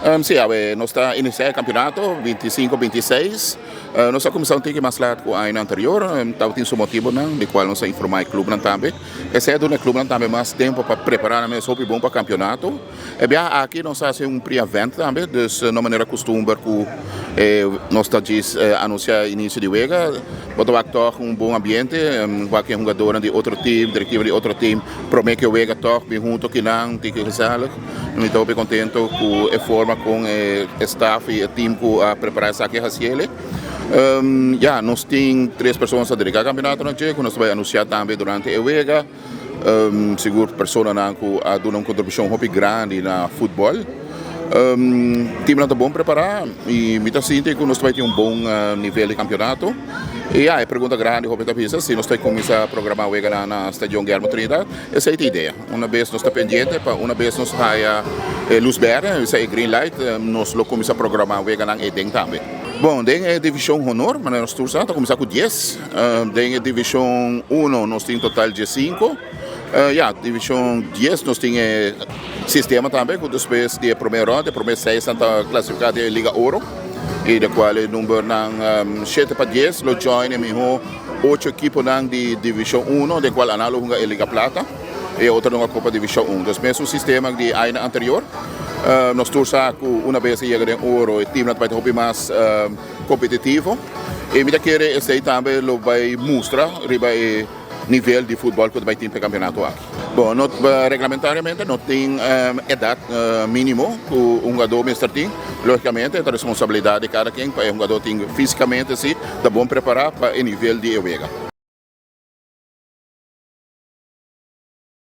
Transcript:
Si, awe nos ta inicia e campeonato 25, 26. Nos a cuminsa un tiki mas laat cu aña anterior. Tabatin su motibonan, di cual nos a informa e clubnan tambe. Esey a duna e clubnan tambe mas tempo pa prepara nan mes hopi bon pa campeonato. E biaha aki nos a haci un pre-event tambe, dus no manera custumber cu nos ta djis anuncia inicio di wega. Bo ta wak tog un bon ambiente, wak e hungadornan di otro team, directiva di otro team prome cu e wega tog bin hunto kinan, un tiki gezellig. Mi ta hopi contento cu e forma con e staff y e team cu a prepara esaki a haciele. Ya, nos tin tres persona ta dedica campeonato na dje cu nos ta bay anuncia tambe durante e wega. Sigur personanan cu a duna un contribucion hopi grandi na futbol. Teamnan ta bon prepara y mi ta sinti cu nos ta bay tin un bon nivel di campeonato. Y ya, e pregunta grandi hopi ta bisa si nos ta cuminsa programa weganan na Stadion Guillermo Trinidad. Esey ta idea. Una bes nos ta pendiente pa una bes nos haya e luz berde, esey e green light, nos lo cuminsa programa weganan eden tambe. Bon, den e division honor, manera nos tur sa, ta cuminsa cu dies. Den e division uno nos tin total diescinco. Ya, division dies nos tin e sistema tambe cu despues di e prome ronda, e prome seisnan ta clasifica den e Liga Oro y di cual e numbernan shete pa dies lo join e miho ocho ekiponan di division uno, den cual anan lo hunga e Liga Plata y e otro lo hunga Copa Division un. Dus mesun sistema di aña anterior. Nos tur sa cu una bes e yega den oro e teamnan ta bay ta hopi mas competitivo y mi ta kere esey tambe lo bay mustra riba e nivel di futbol cu ta bay tin pa e campeonato aki. Bon, no, reglamentariamente no tin edad minimo cu un hungador mester tin. Logicamente ta responsabilidad di cada ken pa e hungador tin fisicamente si ta bon prepara pa e nivel di e wega.